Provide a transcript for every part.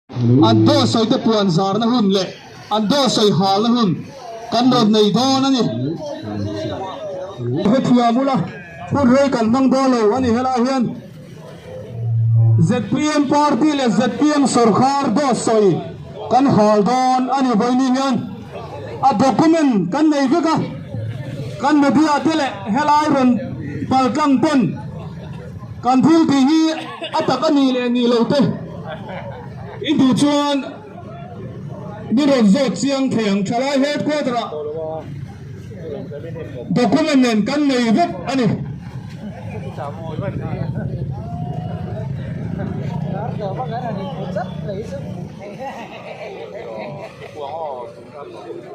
An dawt sawi te puan zarna hun leh an dawt sawi halna hun kan rawn nei dawn a ni. Hrethiam ula, hun rei kan hmang dawn lo a ni. Helai hian zpm party leh zpm sawrkar dawt sawi kan hal dawn a ni. Vawiin hian a document kan nei vek a, kan media te leh helai rawn paltlang ten kan thil tih hi a tak a nih leh nih lo te i duh chuan mi rawn zawt chiang thei ang. Thalai headquarter ah document nen kan nei vek a ni.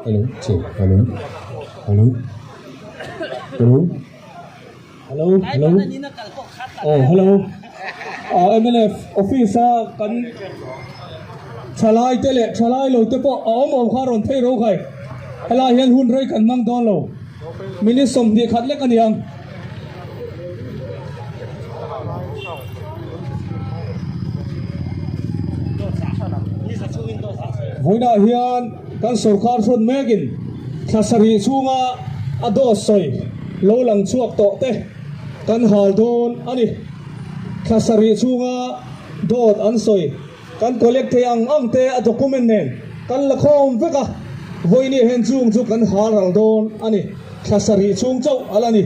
Hello check hello hello hello Hello hello aw hello ah mnf office a kan thalai te leh thalai lo te pawh a awm awm kha a rawn phei ro khai helai hian hun rei kan hmang dawn lo minute 20 khat lek a ni ang. Vawiinah hian kan sorkar hrawn mekin thla sarih chhunga a dawt sawi lo lang chhuak tawh te kan hal dawn a ni. Thla sarih chhunga dawt an sawi kan collect thei ang ang te a document nen kan la khawm vek a, vawiini hen chung chu kan hal ral dawn a ni. Thla sarih chhung chauh a la ni.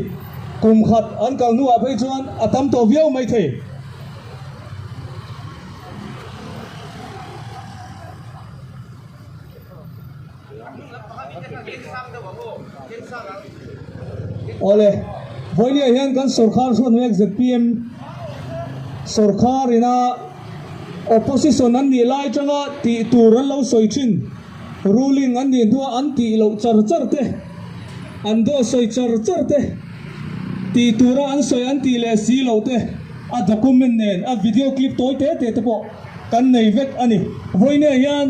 Kum khat an kal hnuah phei chuan a tam tawh viau mai thei. Awle, vawinia hian kan sorkar hruat mek zpm sorkar ina opposition an nih lai tanga tih tur an lo sawi thin, ruling an nih hnua an tih loh char char te, an dawt sawi char char te, tih tura an sawi an tih leh si loh te, a document nen a video clip tawi te te te pawh kan nei vek a ni. Vawinia hian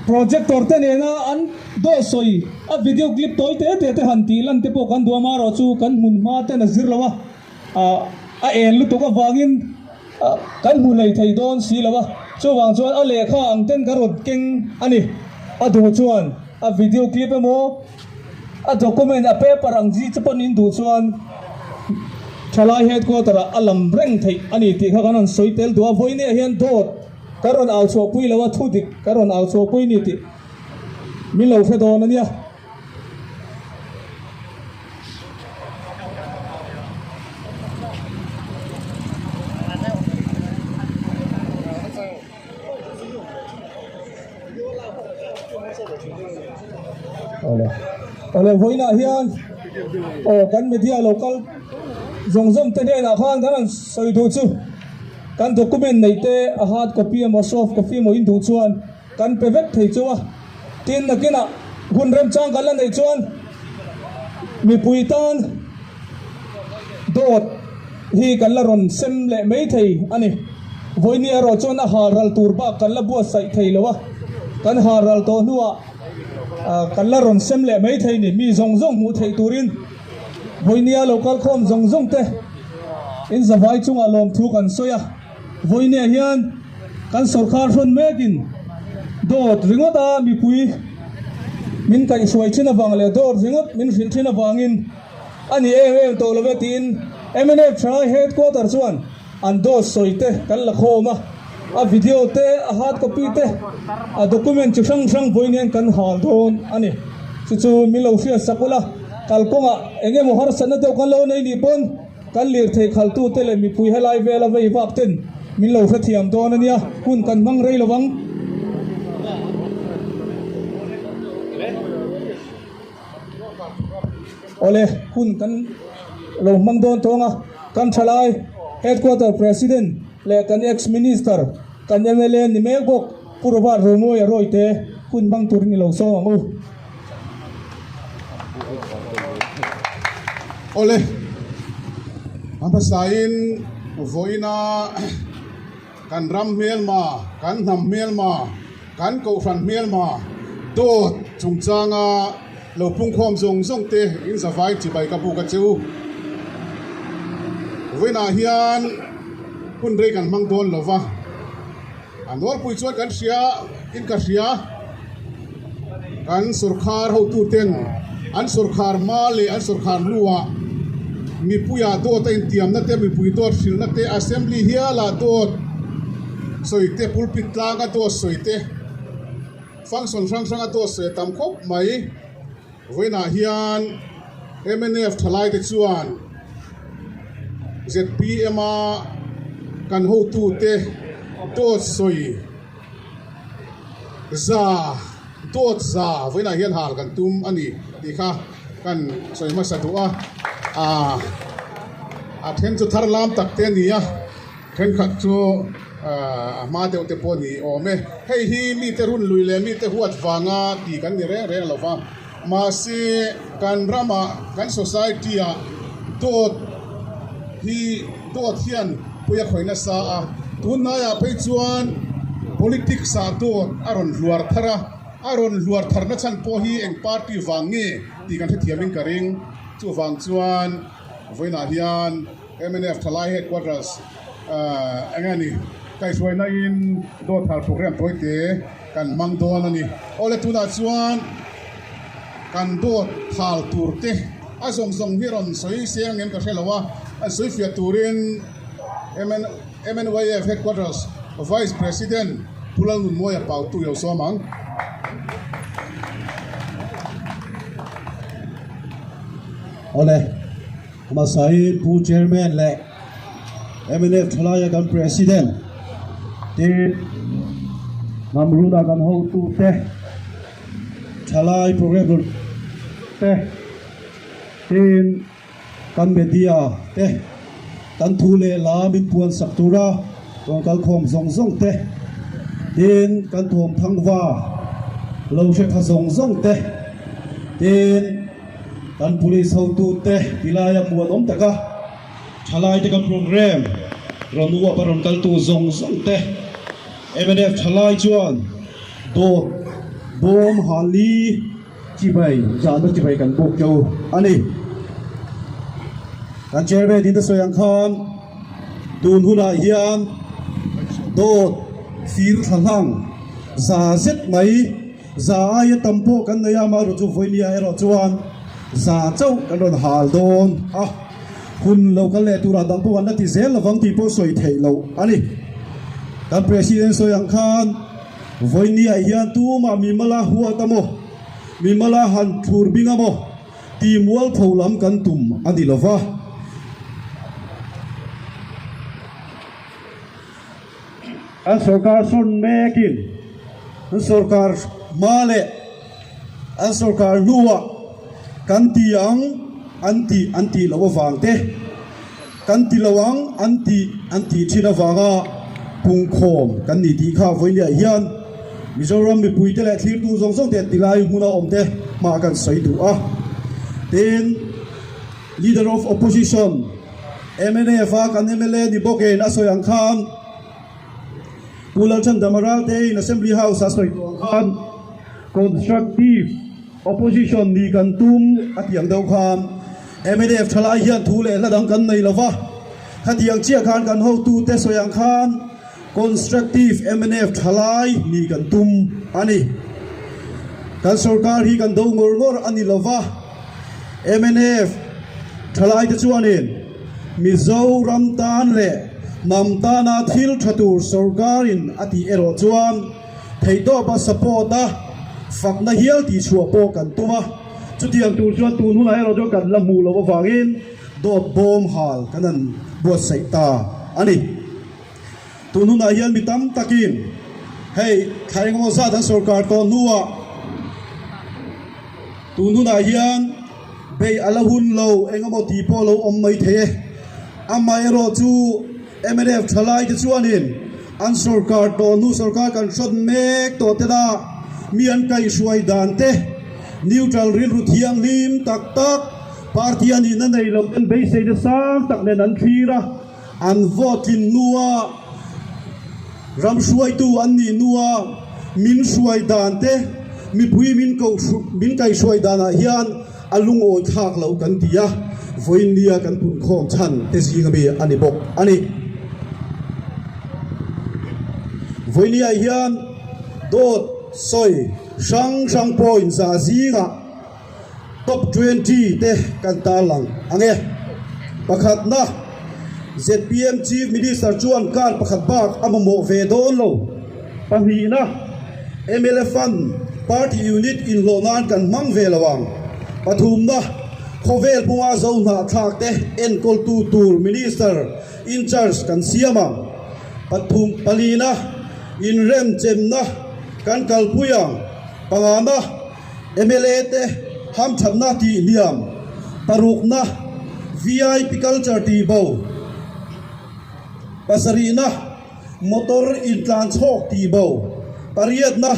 projector te nena an dawt sawi a video clip tawi te te te han tih lan te pawh kan duh a, amaherawhchu kan hmun hma ten a zir lo a, a en lutuk avangin kan hmu hlei thei dawn si lo a, chuvang chuan a lehkha ang ten ka rawn keng a ni. A duh chuan a video clip emaw A document, a paper ang chi che pawn in duh chuan thalai headquarter ah a lam reng theih a ni tih kha kan rawn sawi tel duh a, vawiin ah hian dawt kan rawn au chhuah pui lo a, thu dik kan rawn au chhuah pui ni tih min lo hre dawn a nia. Awle awle vawiinah hian aw kan media lo kal zawng zawng te hnenah khan kan han sawi duh chu kan document neih te a hard copy emaw soft copy emaw in duh chuan kan pe vek thei chu a tin nakinah hun remchang kan la neih chuan mipui tan dawt hi kan la rawn sem leh mai thei a ni. Vawiini erawh chuan a hal ral tur bak kan la buatsaih thei lo a, kan hal ral tawh hnuah kan la rawn sem leh mai thei ni. Mi zawng zawng hmuh theih turin vawiinia lo kal khawm zawng zawng te in zavai chungah lawmthu kan sawi a. Vawiiniah hian kan sawrkar hrawn mekin dawt ringawt a mipui min kaihhruai thin avang leh dawt ringawt min hrilh thin avangin a ni em em tawh lo ve tiin mnf Thalai Headquarter chuan an dawt sawi te kan la khawm a, a video te, a hard copy te, a document chi hrang hrang vawiin hian kan hal dawn a ni. Chu chu min lo hriat sak ula, kalkawngah eng emaw harsatna deuh kan lo nei nih pawn kan lirthei khaltute leh mipui helai vela vei vak ten min lo hrethiam dawn a nia, hun kan hmang rei lo vang. Awle, hun kan lo hmang dawn tawng a, kan thalai Headquarter President leh kan Ex-Minister, kan mla ni mek bawk Pu Robert Romawia Rawite hun hmang turin i lo sawm ang u. Awle, a hmasain vawiina kan ram hmelma, kan hnam hmelma, kan kohhran hmelma dawt chungchanga lo pungkhawm zawng zawng te in zavai chibai ka buk a che u. Vawiinah hian hun rei kan hmang dawn lo va. A nawlpui chuan kan hria in ka hria. Kan sawrkhar hotuten an sawrkhar hma leh an sawrkhar hnuah mipuiah dawt a intiamna te, mipui dawt hrilhna te, assembly hialah dawt sawi te, pulpit tlanga dawt sawi te, function hrang hranga dawt sawi a tam khawp mai. Vawiinah hian mnf thalaite chuan zpm a kan hotute dawt sawi za dawt za vawiinah hian hal kan tum a ni tih kha kan sawi hmasa duh a, ah a then chu thar lam tak te a ni a. Thenkhat chu a hma deuh te pawh a ni awm e. Hei hi mite run lui leh mite huat vanga tih kan ni reng reng lo va. Mahse, kan ramah, kan society-ah dawt hi dawt hian pui a khawih nasa a. Tunhnaiah phei chuan politics-ah dawt a rawn hluar thar a. A rawn hluar tharna chhan pawh hi eng party vang nge tih kan hrethiamin ka ring. Chuvang chuan vawiinah hian. Mnf Thalai Headquarters eng nge ni kaihhruaina in dawt thar program tawite kan hmang dawn a ni. Awle tunah chuan kan dawt thal tur te a zawng zawng hi rawn sawi se ang em ka hre lo a, an sawi fiah turin MNYF Headquarters Vice President Pu Lalnunmawia Pautu i lo sawm ang. Awle. Hmasai Pu Chairman leh mnf thalaia kan President te Hnamruna kan hotute thalai program te tin kan media te kan thu leh la min puan sak tura rawn kalkhawm zawng zawng te tin kan thawm thangva lo hre kha zawng zawng te tin. Kan police hotute tilaia muan awm taka thalaite kan program rawn uap a rawn kaltu zawng zawng te mnf thalai chuan dawt bawm hali chibai zahna chibai kan buk teuh a ni. Kan chairman in a sawi ang khan tun hunah hian dawt fir thla hlang za zet mai Za aia tam pawh kan nei a, amaherawh chu vawinia erawh chuan za chauh kan rawn hal dawn a, hun lo kal leh turah dang pawh an la ti zel lovang tih pawh sawi theih loh a ni. Kan President sawi ang khan vawinia hian tumah mimala huat a maw, mimala han thlur bing a maw tih mualpho lam kan tum a ni lova. An sorkar sawn mekin an sorkar hma leh an sorkar hnuah kan ti ang an tih an tih loh avang te, kan ti lo ang an tih an tih thin avanga pungkhawm kan ni tih kha vawinia hian Mizoram mipuite leh thlirtu zawng zawng te tilai hmuna awm te hma kan sawi duh a. Tin, Leader of Opposition, Mnf a kan mla ni bawkin a sawi ang khan Pu Lalchandama Ralte in Assembly House a sawi tawh ang khan Constructive Opposition ni kan tum a tih ang deuh khan mnf thalai hian thu leh hla dang kan nei lova, khatiang chiah khan kan hotute sawi ang khan Constructive mnf thalai ni kan tum a ni. Kan sorkar hi kan do ngawr ngawr a ni lova. Mnf thalaite chuanin Mizoram tan leh hnam tana thil tha tur sorkarin a tih erawh chuan theihtawpa support a fakna hial tihchhuah pawh kan tum a. Chutiang tur chuan tun hunah erawh chuan kan la hmuh loh avangin dawt bawm hal kan han buatsaih ta a ni. Tun hunah hian mi tam takin hei thla engemaw zat an sorkar tawh hnuah tun hunah hian bei a la hun lo engemaw tih pawh lo awm mai thei e. Amaherawh chu mnf thalai te chuanin an sorkar tawh hnu sorkar kan hrawt mek tawh te la mi an kaihhruai dan te neutral rilru thianghlim tak tak party a nihna nei lo ten beiseina sang tak nen an thlir a. An vote-in hnua ram hruaitu an nih hnua min hruai dan te, mipui min koh min kaihhruai danah hian a lungawi thlak loh kan ti a, vawiinnia kan punkhawm chhan te zing ami a ni bawk a ni. Vawinia hian dawt sawi hrang hrang point za zingah top 20 te kan tarlang ang e. Pakhatna, zpm Chief Minister chuan kar pakhat bak a mamawh ve dawn lo. Pahnihna, mla Fund party unit inhlawh nan kan hmang ve lo ang. Pathumna, khawvel puma zo hnahthlak te enkawltu tur Minister in charge kan siam ang. Pathum, palina, inremchemna kan kalpui ang. Pangana, mla te hamthatna tih hniam. Parukna, vip culture tih bo. Pasarihna, motor intlan chhawk tih bo. Pariatna,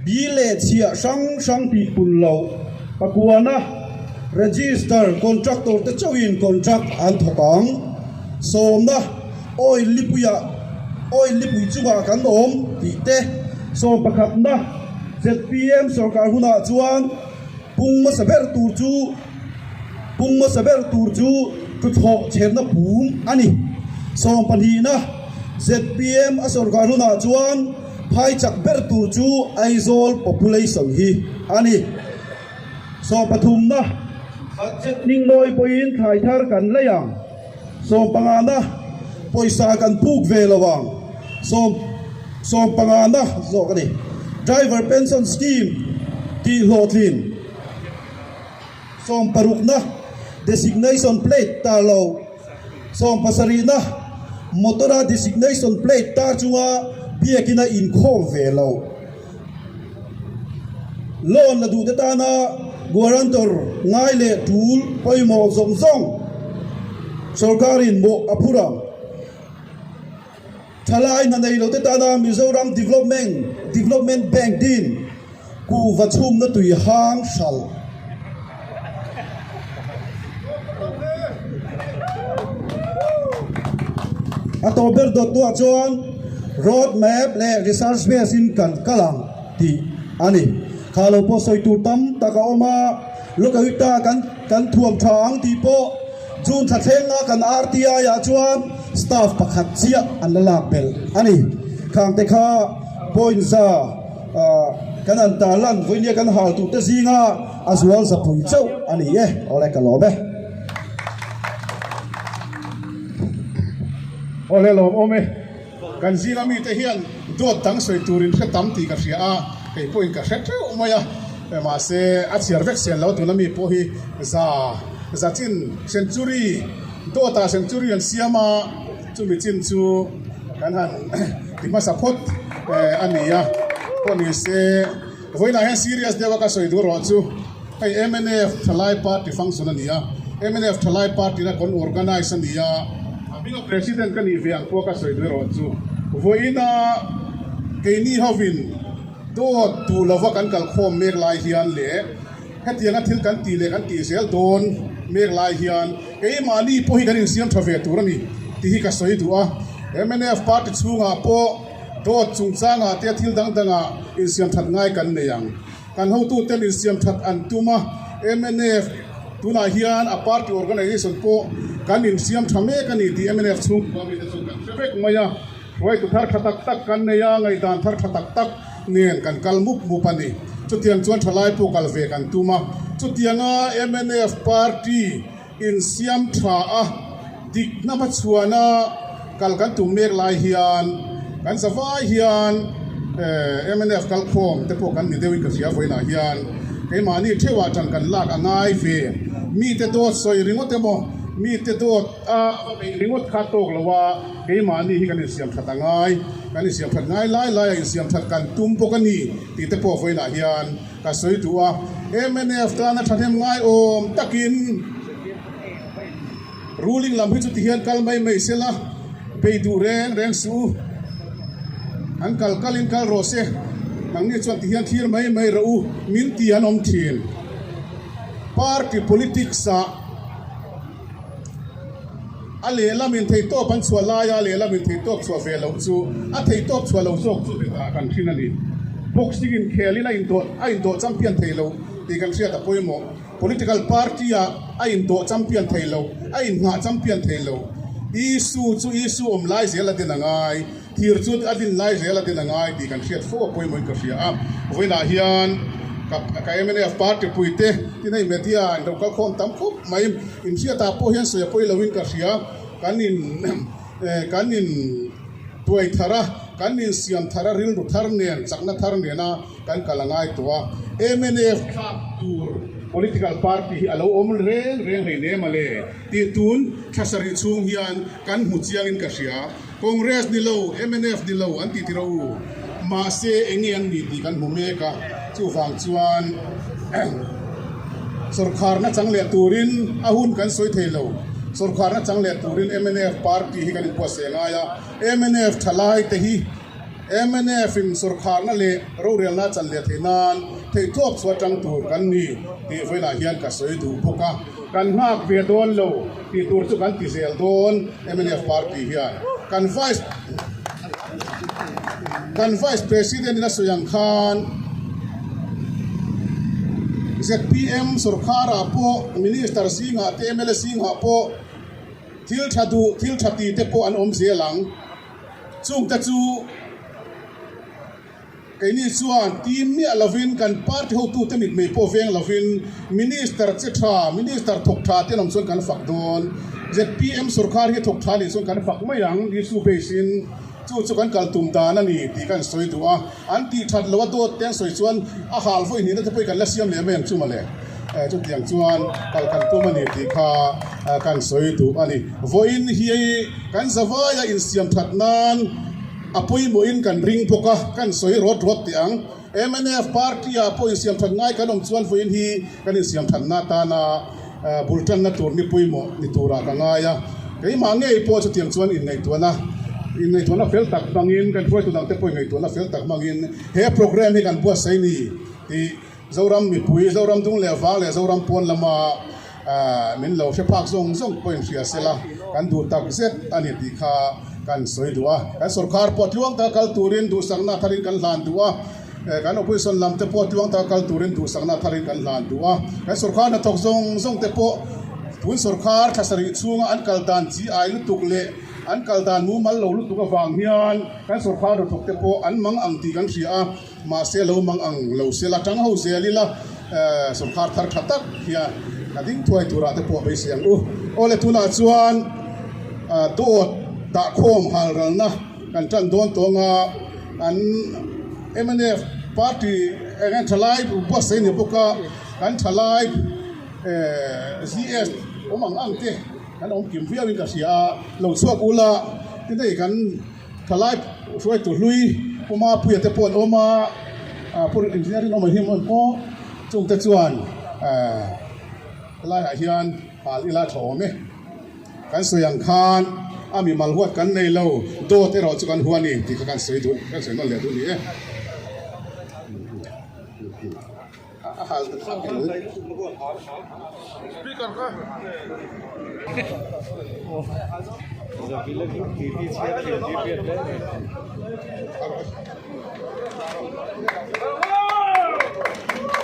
bill leh chhiah hrang hrang tih pun loh. Pakuana, register contractor te chauhin contract an thawk ang. Sawmna, oil lipuiah oil lipui chungah kan awm tih te. Sawmpakhatna, zpm sorkar hunah chuan pung hmasa ber tur chu pung hmasa ber tur chu tuthlawh chherna pum a ni. Sawmpahnihna, zpm a sorkar hunah chuan phai chak ber tur chu Aizawl population hi a ni. Sawmpathumna, budget hming mawi pawhin thlai thar kan lei ang. Sawmpangana, pawisa kan puk ve lo ang. Sawm sawmpangana zawk a ni. Driver Pension Scheme tih hlawhtlin. Sawmparukna, Designation Plate tar lo. Sawmpasarihna, Motor-a Designation Plate tar chunga biakin a inkhawm ve lo. Loan la duhte tana guarantor ngai leh tul pawimawh zawng zawng sorkarin mawh a phur ang. Thalai hna nei lote tana Mizoram Development Development Bank din kuhva chhumna tui hang hral. A tawp ber dawt tuah chuan road map leh research base in kan kal ang tih a ni. Kha lo pawh sawi tur tam tak a awm a, Lokayukta kan kan thuam tha ang tih pawh June thla thlenga kan RTI ah chuan staff pakhat chiah an la lak belh a ni. Khang te kha point za kan han tarlan vawinia kan hal tur te zinga A zual zapui chauh a ni e, awle ka lawm e. Awle lawm awm e, kan zinga mite hian dawt dang sawi turin hre tam tih ka hria a, kei pawhin ka hre teuh mai a, mahse a chhiar vek sian lo tuna mi pawh hi za za chin century dawtah century an siam a, chumi chin chu kan han ti hmasa phawt a ni a, pawh ni se. Vawiinah hian serious deuha ka sawi duh erawh chu hei mnf Thalai Party function a ni a, mnf Thalai Party na kan organise a ni a, a hminga President ka nih ve ang pawh ka sawi duh erawh chu vawiina keini hovin dawt duh lova kan kalkhawm mek lai hian leh hetianga thil kan tih leh kan tih zel dawn mek lai hian keimahni pawh hi kan insiam tha ve tur a ni tih hi ka sawi duh a, mnf Party chhungah pawh Dawt chungchangah te thil dang dangah insiamthat ngai kan nei ang. Kan hotuten insiamthat an tum a, mnf tunah hian a party organisation pawh kan insiamtha mek a ni tih mnf chhungkua mite chu kan hre vek mai a. Hruaitu thar tha tak tak kan nei a, ngaihdan thar tha tak tak nen kan kal mup mup a ni. Chutiang chuan thalai pawh kal ve kan tum a. Chutianga mnf party Insiam tha a, dikna hmachhuana kal kan tum mek lai hian kan zavai hian mnf kalkhawm te pawh kan ni deuhin ka hria vawiinah hian keimahni theuhah tan kan lak a ngai ve. Mite dawt sawi ringawt emaw, mite dawt a va beih ringawt kha tawk lo a, keimahni hi kan insiam that a ngai, kan insiam that ngai lai laia insiam that kan tum bawk a ni tih te pawh vawiinah hian Ka sawi duh a, mnf tana thahnem ngaiawm takin ruling lam hi chuti hian kal mai mai sela, bei duh reng reng suh u, an kal kalin kal rawh se, nangni chuan ti hian thlir mai mai rawh u min ti an awm thin. Party politics ah. A lehlamin theihtawp an chhuah laia a lehlamin theihtawp chhuah ve loh chu a theihtawp chhuah lo zawk chu dah kan hrin a ni. Boxing inkhelin a indawh a indawh champion thei lo tih kan hriat a pawimawh. Political party ah a indawh champion thei lo, a innghah champion thei lo. Issue chu issue awm lai zel a din a ngai. Thir chu a din lai zel a din a ngai tih kan hriat fo a pawimawhin ka hria a. Vawiinah hian ka ka mnf party puite tin hei media in lo kal khawm tam khawp mai. Inhriatah pawh hian sawi a pawi loin ka hria. Kan in kan in tuai thar a, kan insiam thar a, rilru thar nen, chakna thar nena kan kal a ngai tawh a. Mnf thlak tur political party hi a lo awm reng reng hleinem a le tih tun thla sarih chhung hian kan hmu chiangin ka hria. Congress ni lo, mnf ni lo an tih ti rawh u. Mahse eng nge an ni tih kan hmu mek a, chuvang chuan Sawrkharna chang leh turin a hun kan sawi thei lo. Sawrkharna chang leh turin mnf party hi kan inbuatsaih ngai a, mnf thalai te hi mnf in sawrkharna leh rorelna chan leh theih nan theihtawp chu atang tur kan ni tih vawilah hian ka sawi duh bawk a. Kan nghak ve dawn lo tih tur chu kan ti zel dawn mnf party hian kan vice Kan Vice President in a sawi ang khan zpm sorkharah pawh Minister zingah te mla zingah pawh thil tha duh thil tha ti te pawh an awm zel ang. Chungte chu keini chuan team miah lovin kan party hotute mitmei pawh veng lovin Minister che tha Minister thawk tha te an awm chuan kan fak dawn. Zpm sorkar hi thawk tha nih chuan kan fak mai ang issue base in. Chu chu kan kal tum dan a ni tih kan sawi duh a, an tih that loh a dawt te an sawi chuan a hal vawi hnihna te pawh kan la siam leh mai ang chu mawle. Chutiang chuan kal kan tum a ni tih kha kan sawi duh a ni. Vawiin hi kan zavaia insiam that nan a pawimawhin kan ring bawk a, kan sawi rawt rawt teh ang. Mnf party-ah pawh insiam that ngai kan awm chuan vawiin hi kan insiam thatna atana bul tanna tur ni pawimawh ni turah ka ngai a, keimah ngei pawh chutiang chuan inngaihtuahna inngaihtuahna fel tak hmangin kan hruaitu dangte pawh inngaihtuahna fel tak hmangin he programme hi kan buatsaih ni tih Zoram mipui, Zoram dung leh vang leh Zoram pawn lama min lo hre phak zawng zawng pawh inhria sela kan duh tak zet a ni tih kha kan sawi duh a, kan sorkar pawh tluang taka kal turin duhsakna tharin kan hlan duh a. Kan opposition lam te pawh tluang taka kal turin duhsakna tharin kan hlan duh a, kan sorkar hnathawk zawng zawng te pawh tun sorkar thla sarih chhunga an kal dan chi ai lutuk leh an kal dan mumal lo lutuk avang hian kan sorkar hnathawk te pawh an mang ang tih kan hria a, mahse lo mang ang lo sela tang ho zel ila sorkar thar tha tak hian a ding thuai turah te pawh beisei ang u. Aw le tunah chuan dawt dahkhawm halralna kan tan dawn tawng a. Kan mnf party eng nge thalai buatsaih ni bawk a, kan thalai GS awm ang ang te kan awm kim viau in ka hria a, lo chhuak ula tin hei kan thalai hruaitu hlui Pu Mapuia te pawh an awm a, Pu Engineering awm ang hi an awm chung te chuan helaiah hian hal ila tha awm e. Kan sawi ang khan a mi mal huat kan nei lo, dawt erawh chu kan hua a ni tih kha kan sawi duh, kan sawi nawn leh duh a ni e.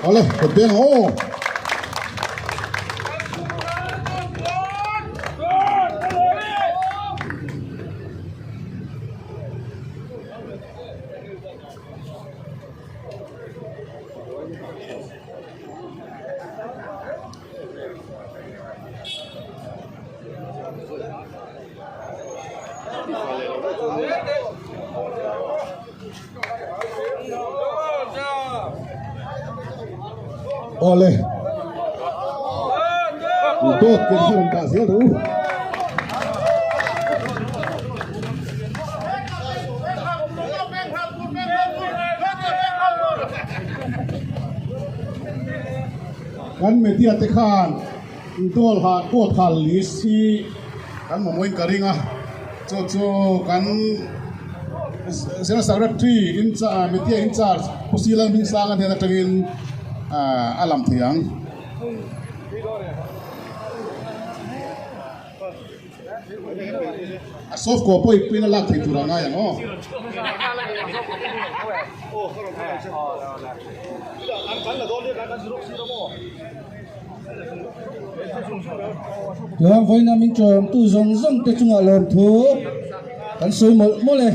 Awle, kut beng aw. Awle dawt ke hi rawn dah zel ru. Kan media te khan Dawlha kawt hal list hi kan mamawhin ka ring a, chu chu kan General Secretary in charge media in charge Pu Silan Hmingsanga hnen atangin a lam thei ang. A soft copy pawh i pin a lak theih tur a ngai ang aw. Chuan vawiina min chawmtu zawng zawng te chungah lawmthu kan sawi mawlh mawlh e.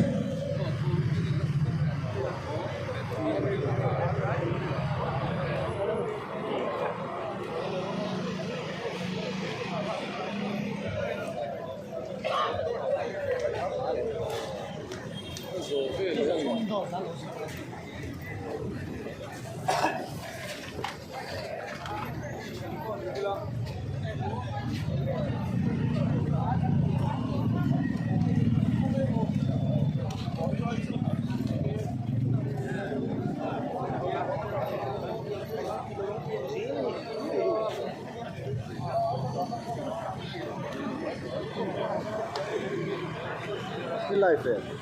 Live.